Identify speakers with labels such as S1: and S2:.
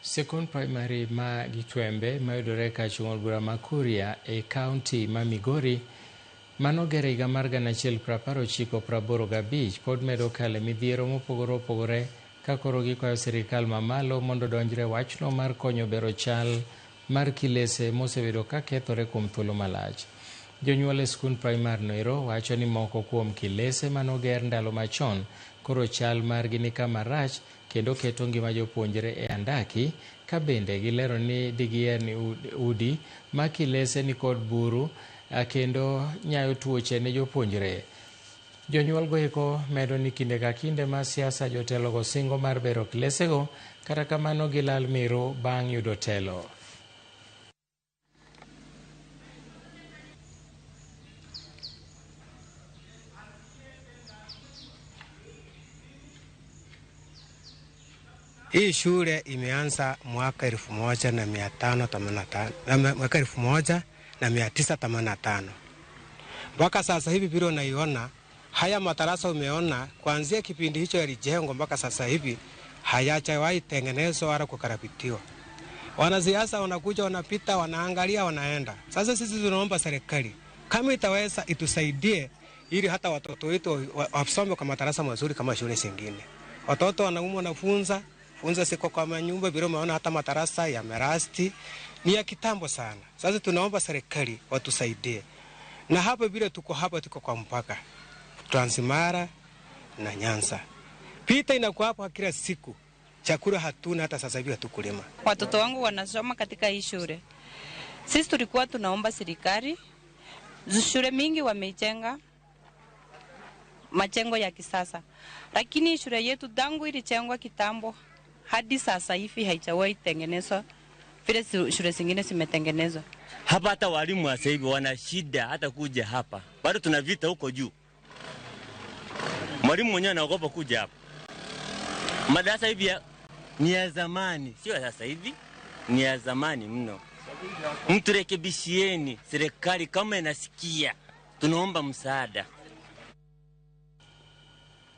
S1: Sekond primary ma Gitwembe mayudore kar od bura ma Kuria e kaunti ma Migori manoger e higa mar 1985 pod medo kalo e midhiero mopogore opogore ka koro gikwayo sirikal mamalo mondo odonjre wachno mar konyo bero chal mar kilese mosebedo ka kethore kuom thuolo malach. Jonyuol e skund primar noero wacho ni moko kuom kilese manoger ndalo machon koro chal margi ni kama rach kendo keto ngima jopuonjre e andaki ka bende gilero ni digiher ni udi ma kilese ni kod buru kendo nyayo tuoche ne jopuonjre. Jonyuol go eko medo ni kinde ka kinde ma siasa jotelogo singo mar bero kilesego kata kamano gilal miru bang' yudo telo.
S2: Hii shule imeanza mwaka 1585 mwaka 1985 mpaka sasa hivi vile unaiona haya madarasa umeona kuanzia kipindi hicho yalijengwa mpaka sasa hivi hayajawahi tengenezwa wala kukarabatiwa. Wanasiasa wanakuja, wanapita, wanaangalia, wanaenda. Sasa sisi tunaomba serikali kama itaweza itusaidie ili hata watoto wetu wasome kwa madarasa mazuri kama shule zingine. Watoto wanaumwa, wanafunza funza siko kwa manyumba bila, umeona hata madarasa yamerasti ni ya kitambo sana. Sasa tunaomba serikali watusaidie. Na hapa vile tuko hapa, tuko kwa mpaka Transmara na Nyanza. Pita inakuwa hapa kila siku. Chakula hatuna hata sasa hivi hatukulima.
S3: Watoto wangu wanasoma katika hii shule. Sisi tulikuwa tunaomba serikali, shule mingi wamejenga majengo ya kisasa. Lakini shule yetu tangu ilijengwa kitambo hadi sasa hivi haijawahi tengenezwa vile shule zingine zimetengenezwa.
S4: Hapa hata walimu wa sasa hivi wana shida hata kuja hapa. Bado tuna vita huko juu. Mwalimu mwenyewe anaogopa kuja hapa. Madarasa hivi ni ya zamani, sio ya sasa hivi, ni ya zamani mno. Mturekebishieni serikali kama inasikia, tunaomba msaada.